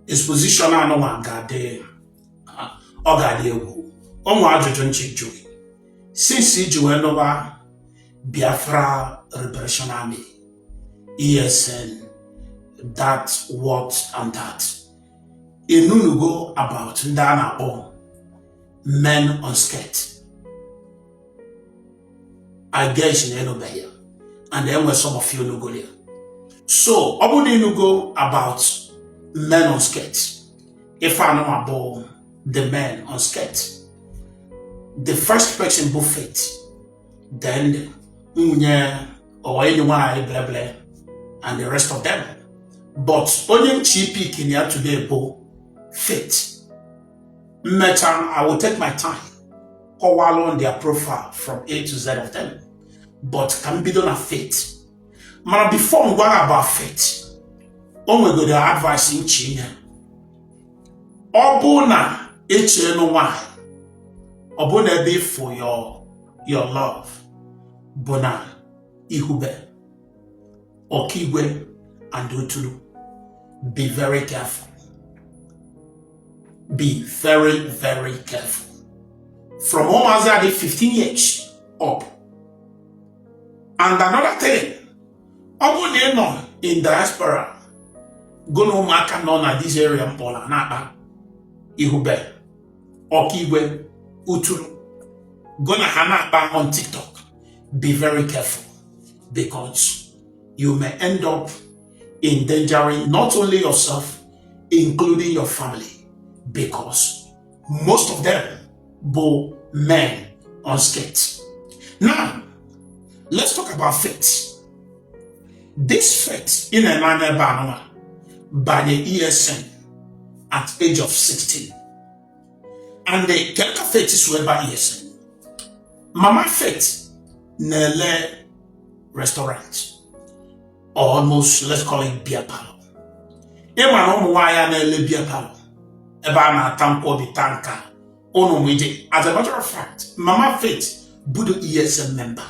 Exposition anụnwa ga-adị, ọ ga-adị egwu. O nwe ajụjụ m chọ ịjụ gị. Since i ji wee nụba Biafra Liberation Army, ESN, that what and that, ị nụnugo about ndị a na-akpọ men on skirt? I guess na ị nụbeghị ya, and enwe some of you nugoro ya. So ọ bụrụ na ị nụgo about men on skirt, ife anụnwa bụ the men on skirt. The first person bụ Faith, then nwunye or enyi nwaanyị bleble and the rest of them. But onye m chọ ipick na ya today bụ Faith. Mmecha, I will take my time kọwalụ on their profile from A to Z of them, but ka m bido na Faith. Mana before m gwa about Faith, o nwegoro advice m chọ inye. Ọ bụ na ị chọ ịnụ nwaanyị, ọ bụ na ebe ị fụ your love bụ na Ihube, Okigwe and Utulu, be very careful. Be very, very careful. From ụmụazị adị 15 years up. And another thing, ọ bụrụ na ị nọ in diaspora, go na ụmụaka nọ na this area mkpọla na-akpa Ihube, Okigwe, Utulu, go na ha na-akpa on TikTok, be very careful, because you may end up endangering not only yourself, including your family, because most of them bụ men on skate. Now, let's talk about Faith. This Faith ị na-ene anya ebe anụnwa banye ESN at age of 16. And the ka Faith si wee ba ESN? Mama Faith na-ele restaurant, or almost, let's call it beer parlor. Ị ma na ụmụ nwaanyị a na-ele beer parlor ebe a na-ata nkwọbi, taa nka ụnụ ije. As a matter of fact, Mama Faith bụ the ESN member.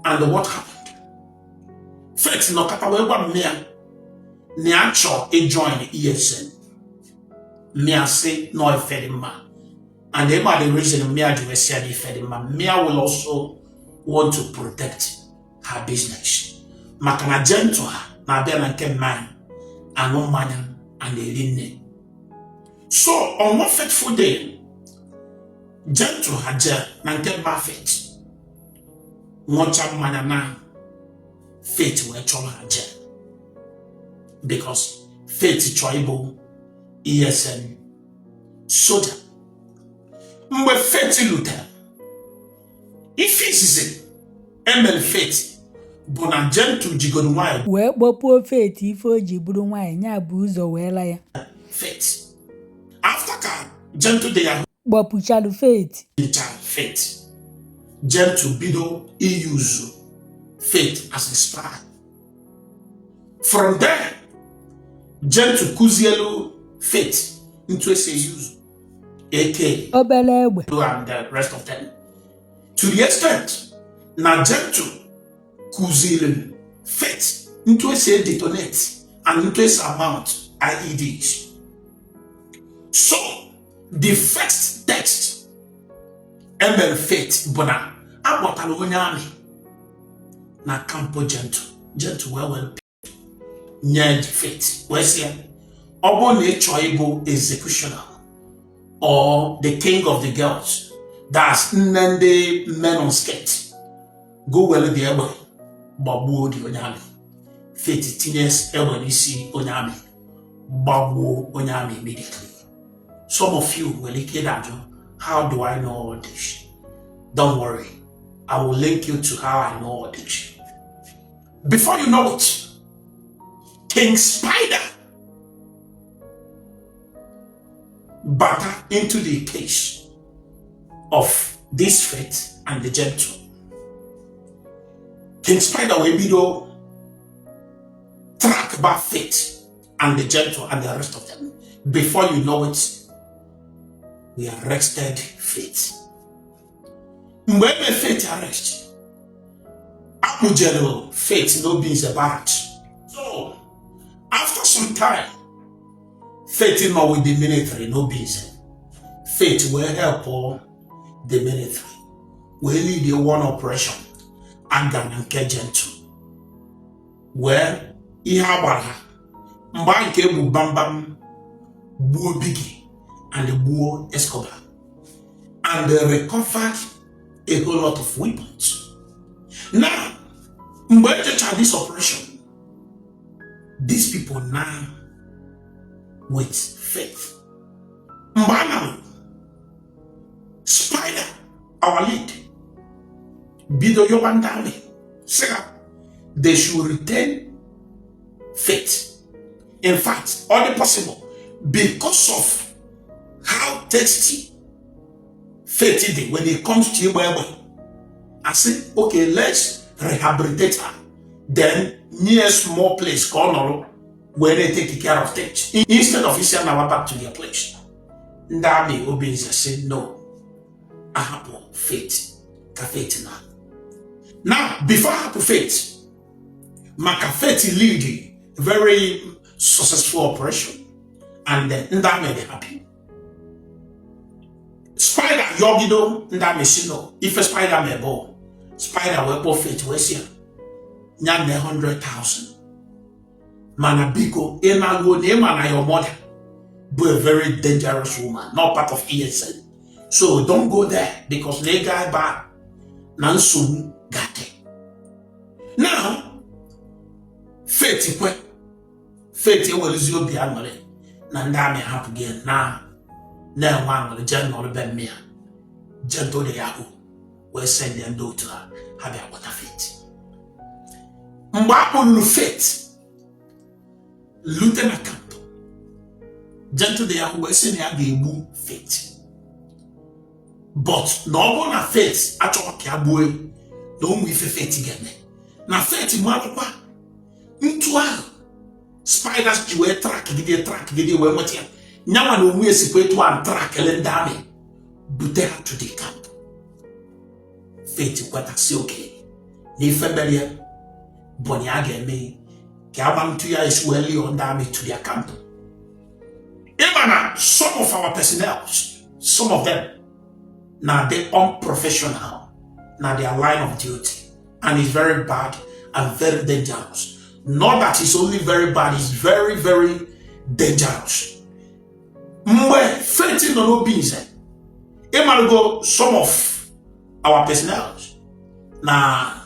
And what happened? Faith nọkọta wee gwa mme ya na ya chọọ ịjoin ESN. Mme ya sị nọ ife dị mma. And ịma the reason mme ya ji wee sị ya na ife dị mma? Mme ya will also want to protect her business, maka na gentle ha na-abịa na nke mmanya, aṅụ mmanya and eri nne. So on one fateful day, gentle ha jee na nke mma Faith, ṅụcha mmanya na Faith wee chọrọ ha jee, because Faith chọọ ịbụ ESN soja. Mgbe Faith lutere, ife izizi emere Faith bụ na gentle jigoro nwayọ wee kpọpuo Faith ife o ji bụrụ nwaanyị ya bụ ụzọ wee la ya. Faith, after ka gentle dị ya kpọpuchalụ Faith. Ncha Faith, gentle bido iyuzu Faith as a spy. From there, gentle kụzielu Faith ntu esi eyuzu AK obere egbe and the rest of them, to the extent na gentle kụziri Faith ntu esi detonate and ntu esi mount IEDs. So the first test emere Faith bụ na akpọtara onye army na camp gentle. Gentle wee were nye Faith wee sị ya, ọ bụrụ na ị chọọ ịbụ executioner or the king of the girls, that's nne ndị men on skirt, go were dị egbe gbagbuo dị onye army. Faith tinye egbe n'isi onye army, gbagbuo onye army immediately. Some of you nwere ike ịna-ajụ, "How do I know all this?" Don't worry, I will link you to how I know all this. Before you know it, King Spider bata into the case of this Faith and the gentle. King Spider wee bido track back Faith and the gentle and the rest of them. Before you know it, we arrested Faith. Mgbe eme Faith arrest, akpụjere Faith n'Obinze Barracks. So after some time, Faith nọ with the military n'Obinze. Faith wee help the military wee lead one operation aga na nke Gentle, wee ihe a gbara ha mgbe a nke egbu bambam, gbuo Biggie and gbuo Escobar and they recovered a whole lot of weapons. Now, mgbe ejecha this operation, these people now with Faith, mgbe a na Spider, our lead, bido yọba ndị army sị ha they should retain Faith. In fact, all the possible, because of how tasty Faith dị when it comes to igba egbe, I say, okay, let's rehabilitate her, then near small place ka ọ nọrọ wee na-take care of things instead of isi anawa back to their place. Ndị army Obinze say no, ahapụ Faith ka Faith na. Now, before ahapụ Faith, maka Faith lead very successful operation and then ndị army dị happy. Spider yọgido ndị army si no. Ife Spider mee bụ Spider wee kpọọ Faith wee sị ya nya na 100,000, mana biko, ị na-alụo na ịma na your mother bụ a very dangerous woman, not part of ESN, so don't go there because na ị ga ebe a na nsogbu ga-adị. Now, Faith kwe. Faith ewerezi obi aṅụrị na ndị army hapụ gị na na-enwe aṅụrị, jee nọrọ be mme ya. Gentle de Yahoo wee send ya ndị otu ha, ha bịa kpọta Faith. Mgbe a kpọruru Faith lute na camp, Gentle de Yahoo wee sị na ya ga-egbu Faith, but na ọ bụrụ na Faith achọghị ka ya gbuo, na ụmụ ife Faith ga-eme na Faith marakwa ntu ahụ Spiders ji wee track gide, track gide wee nweta ya, nyanwa na onwe esikwa etu a trackele ndị army bute ha to the camp. Faith kwetasị oke na ife mere ya bụ na ya ga-eme ka agba ntu ya esi wee lụọ ndị army to their camp. Ịma na some of our personnel, some of them na dey unprofessional na their line of duty, and it's very bad and very dangerous. Not that it's only very bad, it's very, very dangerous. Mgbe Faith nọ n'obi nze, ịmarụgo some of our personnel na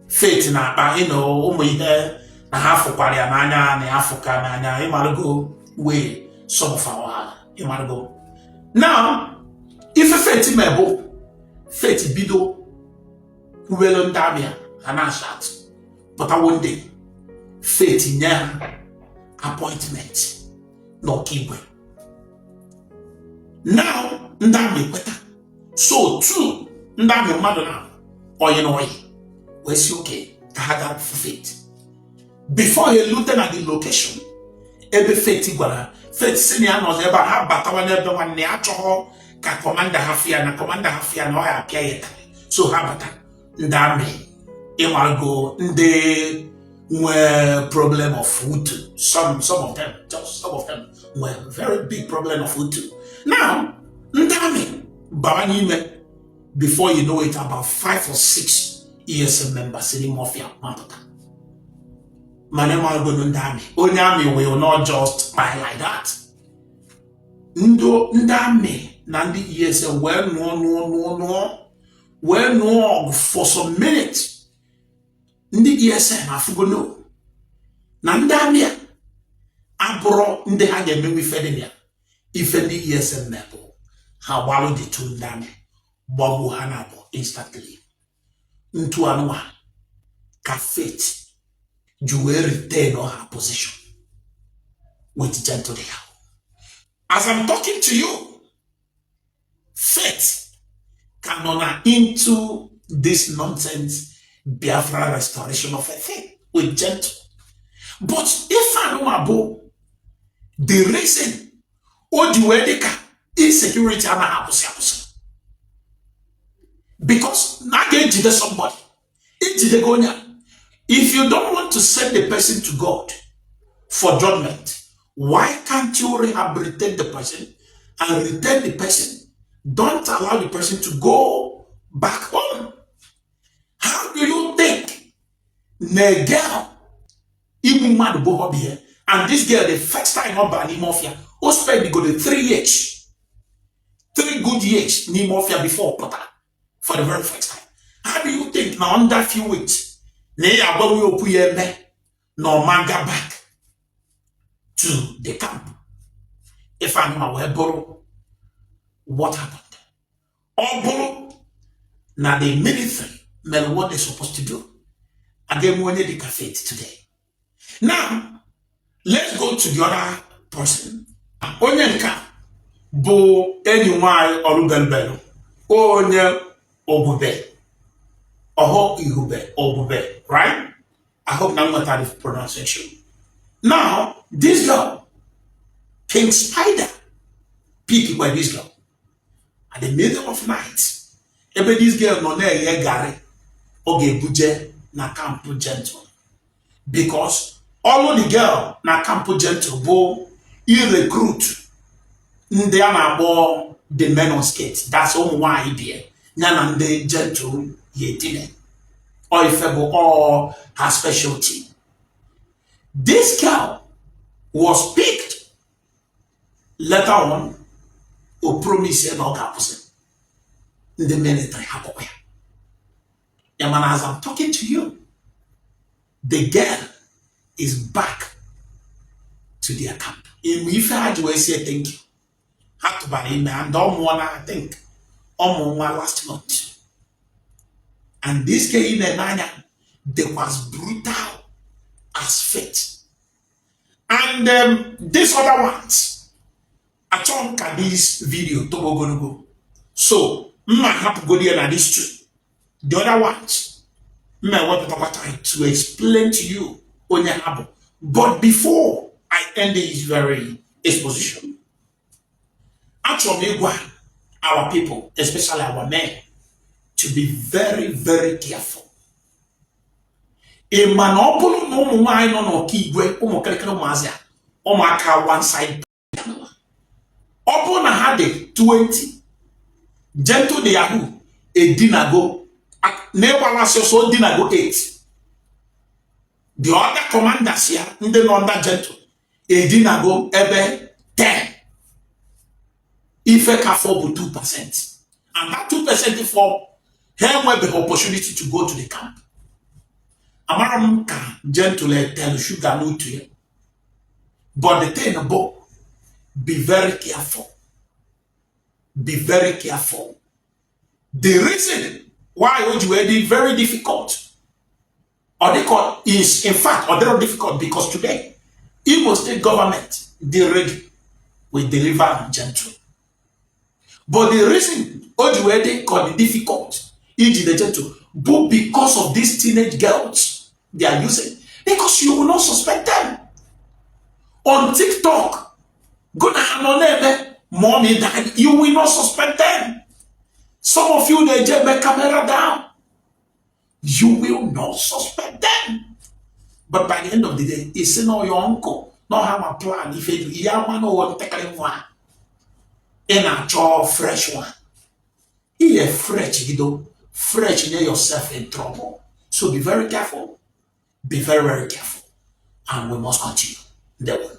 Faith na-akpa ịnọ ụmụ ihe na ha fụkwara ya n'anya, na ya fụka n'anya, ịmarụgo way some of our, ịmarụgo. Now, ife Faith mee bụ Faith bido kwubelu ndị army ha na-ashat pụta. One day, Faith nye ha appointment n'Ọkaigwe. Now, ndị army kweta. So two ndị army, mmadụ na oyi na oyi, wee si oke ka ha gaa fụ Faith. Before ha elute na the location ebe Faith gwara ha, Faith si na ya nọzi ebe a. Ha batawa n'ebe nwanne ya achọghọ ka commander ha fịa na commander ha fịa na ọ ya apịa ya ịtarị. So ha bata, ndị army, ịnwago ndị nwee problem of utu, some of them, just some of them nwee very big problem of utu. Now, ndị army bara n'ime. Before you know it, about five or six ESN members n'ime ọfịa mapụta. Mana ịmaragonu ndị army, onye army will not just kpai like that. Ndị army na ndị ESN wee nụọ nụọ nụọ nụọ wee nụọ ọgụ for some minutes. Ndị ESN afụgo no na ndị army a abụrụ ndị ha ga-emenwe ife dị na ya. Ife ndị ESN mepụ, ha gbalụ dị tu ndị army, gbagbuo ha na abụọ instantly. Ntu anụnwa ka Faith ji wee retain her position with Gentle de Yahoo. As I'm talking to you, Faith ka nọ na into this nonsense Biafra restoration of a thing with Gentle. But ife anụnwa bụ the reason o ji wee dị ka insecurity anaghị akwụsị akwụsị, because na a ga-ejide somebody, ijidego onye a, if you don't want to send the person to God for judgment. Why can't you rehabilitate the person and return the person? Don't allow the person to go back home. How do you think na girl igbu mmadụ bụ hobby ya, and this girl, the first time ọ bara n'ime ọfịa, o spend go the 3 years, 3 good years n'ime ọfịa before ọ pụtara for the very first time? How do you think na under few weeks na ị agbanwe okwu ya eme na ọ ma ga back to the camp? Ife anụma wee bụrụ what happened, ọ bụrụ na the military mere what they supposed to do, aga enwe onye dịka Faith today. Now let's go to the other person. Onye nke a bụ enyi nwanyị ọrụbelbelu, onye Ogwube ọhọ Ihube Ogwube, right? I hope na m nwetara the pronunciation. Now this girl, King Spider pick by this girl at the middle of night, ebe this girl nọ na-eghe garị ọ ga-ebuje na camp Gentle, because ọlụ the girl na camp Gentle bụ irecruit ndị a na-akpọ the men on skate. That's ụmụ nwanyị bie ya na ndị Gentle ya etine ọ ife bụ all her specialty. This girl was picked later on. O promise ya na ọ ga-akwụsị ndị military hapụkwa ya ya. Mana as I'm talking to you, the girl is back to their camp. Mgbe ife ha ji wee sie thank you, ha tụbara ime and ọ mụọ na, I think ọ mụ nwa last month. And this girl ị na-ene anya dịkwa brutal as Faith and these other ones. Achọghị m ka this video togo ogologo, so mma hapụgodi ya na these two. The other ones, mma ewepụtakwa time to explain to you onye ha bụ. But before I end this very exposition, achọrọ m ịgwa our people, especially our men, to be very, very careful. Ị ma na ọ bụrụ na ụmụ nwaanyị nọ n'Ọkaigwe, ụmụ kịrịkịrị ụmụazị a, ụmụaka one side, ọ bụrụ na ha dị 20, Gentle the Yahoo edinago na-ịgbalasị ọsọ dinago 8. The other commanders ya, ndị nọ under Gentle, edinago ebe 10. Ife ka fọ bụ 2%, and that 2% for ha enwebeghị opportunity to go to the camp. Amara m ka Gentle etelu sugar n'otu ya, but the thing bụ, be very careful, be very careful. The reason why o ji wee dị very difficult, ọ dịka is, in fact ọ dịrọ difficult, because today Imo State government dị ready we deliver Gentle. But the reason o ji wee dị ka ọ dị difficult ijide Gentle bụ because of these teenage girls they are using, because you will not suspect them. On TikTok go na ha nọ na-eme "Mommy, Daddy." You will not suspect them. Some of you na-eje eme camera down. You will not suspect them, but by the end of the day, isi na your uncle na ha ma plan ife ihe ama na ụwa ntakịrị nwa ị na-achọ fresh one. Ihe fresh gido fresh near yourself in trouble. So be very careful, be very, very careful, and we must continue. Ndewo.